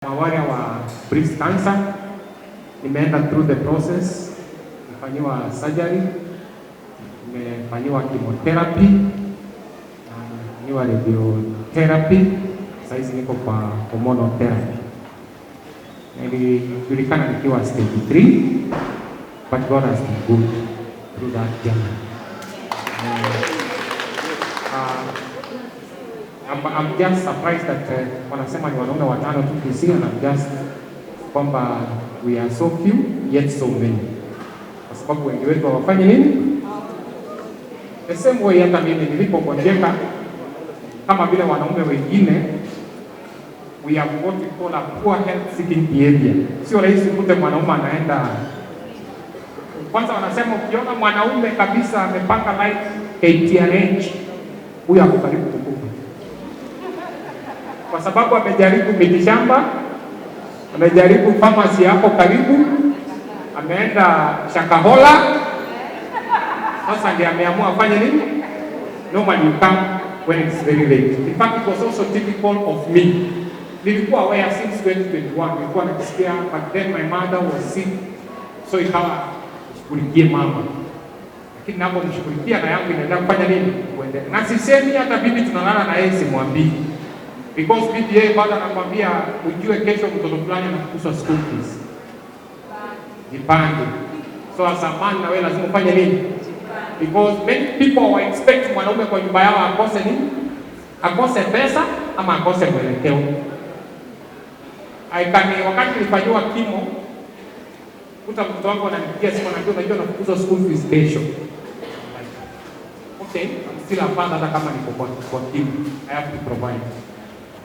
Wale wa breast cancer, nimeenda through the process, nifanyiwa surgery, nimefanyiwa chemotherapy na nimefanyiwa radiotherapy. Saizi niko kwa hormonal therapy. Nilijulikana nikiwa stage 3, but God has been good through that journey. I'm just surprised that wanasema ni wanaume watano tu Kisii, and I'm just kwamba we are so few yet so many, kwa sababu wengi wetu hawafanyi nini? The same way hata mimi nilipogonjeka kama vile wanaume wengine, we have what we call a poor health seeking behavior. Sio rahisi ukute mwanaume anaenda kwanza. Wanasema ukiona mwanaume kabisa amepanga line KTRH, huyo ako karibu kukufa, kwa sababu amejaribu mitishamba, amejaribu pharmacy hapo karibu, ameenda Shakahola, sasa ndiye ameamua afanye nini? Normally you come when it's very late. In fact, it was also typical of me. Nilikuwa aware since 2021, nilikuwa nakisikia, but then my mother was sick, so ikawa shughulikie mama, lakini napomshughulikia na yangu inaendelea kufanya nini? Kuendelea. Na sisemi hata bibi tunalala na yeye simwambii, because bibi yeye bado anakwambia ujue kesho mtoto fulani anafukuzwa school fees, jipange. So as a man na wewe lazima ufanye nini? Because many people were expect mwanaume kwa nyumba yao akose nini? Akose pesa ama akose mwelekeo. I can, wakati nilifanyiwa chemo, kuta mtoto wangu ananipigia simu, ananiambia, "Unajua nafukuzwa school fees kesho." Like, okay, I'm still a father, hata kama niko kwa chemo, I have to provide.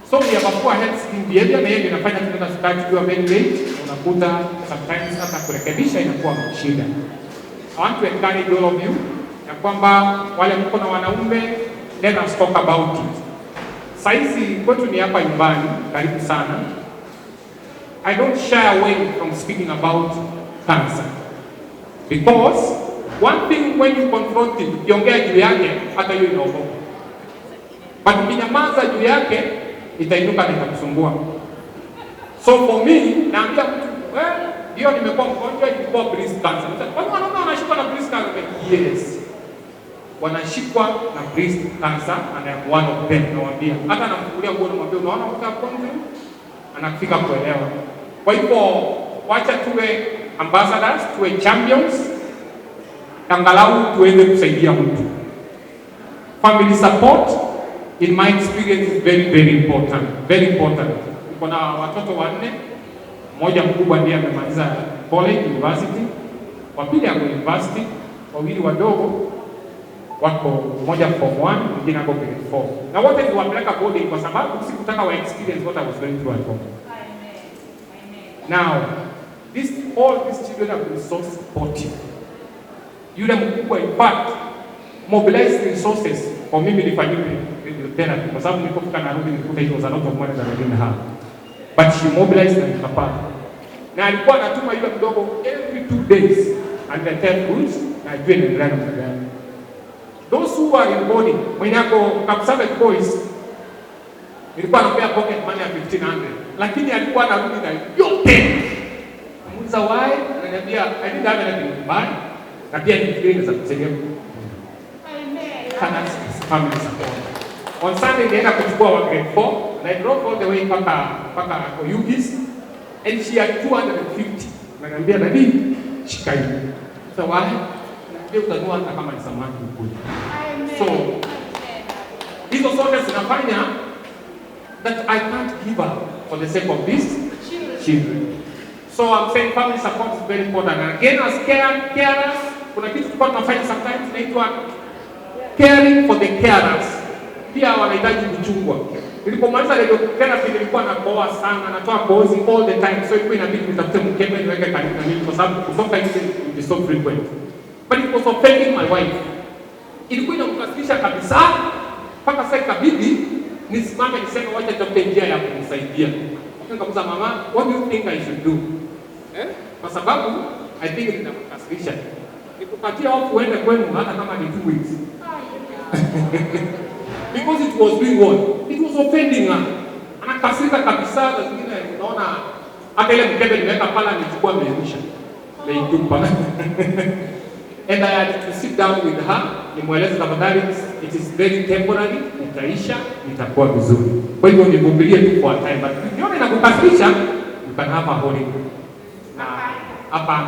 So we have a poor health seeking behavior, na hiyo ndio inafanya tunaenda sukari tukiwa very late, unakuta sometimes hata kurekebisha inakuwa shida. I want to encourage all of you ya kwamba wale mko na wanaume, let us talk about it. Saizi kwetu ni hapa nyumbani, karibu sana. I don't shy away from speaking about cancer because one thing, when you confront it, ukiongea juu yake hata hiyo inaogopa, but ukinyamaza juu yake itainuka na itakusumbua. So for me, naambia mtu, "Eh, hiyo nimekuwa mgonjwa, ilikuwa breast cancer." Kwani wanaume wanashikwa na breast cancer? Yes, wanashikwa na breast cancer and I am one of them. Nawaambia, hata namfungulia nguo, namwambia, "Unaona what I've gone through?" Anafika kuelewa. Kwa hivyo wacha tuwe ambassadors, tuwe champions, angalau tuweze kusaidia mtu. Family support in my experience is very, very important, very important. Niko na watoto wanne, mmoja mkubwa ndiye amemaliza college university, wa pili ako university, wawili wadogo wako, mmoja form 1, mwingine ako grade 4, na wote niliwapeleka boarding kwa sababu sikutaka wa experience what I was going through at home. Now, all these children have been so supportive. Yule mkubwa in fact mobilized resources for mimi nifanyiwe radiotherapy kwa sababu nilipofika Nairobi nilikuta it was a lot of money that I didn't have. But she mobilized na nikapata. Na alikuwa anatuma yule mdogo every 2 days aniletee fruits na ajue inaendelea namna gani. Those who are in boarding, mwenye ako Kapsabet Boys, nilikuwa nampea pocket money ya 1500, lakini alikuwa anarudi na yote. Namuuliza, "Why?" Ananiambia, "I didn't have anything to buy." Na pia nifikiri inaweza kusaidia. That's family support. On Sunday nilienda kuchukua wa grade 4 and I drove all the way mpaka Oyugis and she had 250. Ananiambia, "Daddy, shika hii." So why? Ananiambia, "Utanunua hata kama ni samaki ukule." So hizo zote zinafanya that I can't give up for the sake of these children. So I'm saying family support is very important. And again, as carers, kuna kitu tulikuwa tunafanya sometimes inaitwa caring for the carers. Pia wanahitaji kuchungwa. Nilipomaliza radiotherapy nilikuwa nakohoa sana, natoa kohozi all the time. So ilikuwa inabidi nitafute mkebe niweke karibu na mimi kwa sababu kutoka nje is so frequent. But it was offending my wife. Ilikuwa inamkasirisha kabisa mpaka sasa ikabidi nisimame niseme wacha nitafute njia ya kumsaidia. Nikamuuliza, "Mama, what do you think I should do?" Eh? Kwa sababu I think linamkasirisha. Nikupatia off uende kwenu hata kama ni 2 weeks. Because it was doing what? It was offending her. Anakasirika kabisa, na zingine Unaona hata ile mkebe nimeweka pale, amechukua, ameirusha, ameitupa. And I had to sit down with her, nimweleze, "Tafadhali, it is very temporary, itaisha, nitakuwa vizuri. Kwa hivyo nivumilie tu for a time, but ukiona inakukasirisha, you can have a holiday." Na hapa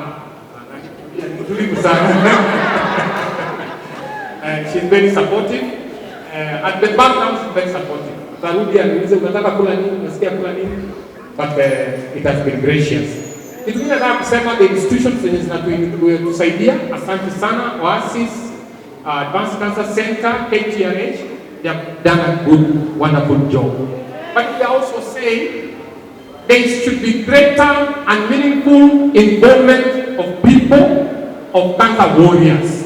ni mtulivu sana. She's very supportive. At the background she's very supportive. Atarudi aniulize, "Unataka kula nini? Unasikia kula nini?" But it has been gracious. Kitu kingine nataka kusema, the institutions zenye zinatusaidia, asante sana, Oasis, Advanced Cancer Center, KTRH, they have done a good, wonderful job. But we are also saying there should be greater and meaningful involvement of people of cancer warriors.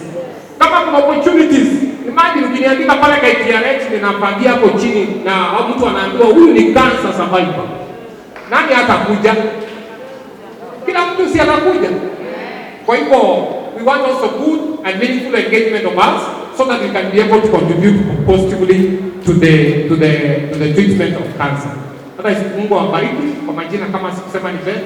Kama kuna opportunities, imagine ukiniandika pale KTRH, ninapangia hapo chini na mtu anaambiwa huyu ni cancer survivor. Nani atakuja? Kila mtu si atakuja? Kwa hivyo we want also good and meaningful engagement of us so that we can be able to contribute positively to the treatment of cancer. Hata Mungu awabariki. Kwa majina, kama sikusema, ni Bethel.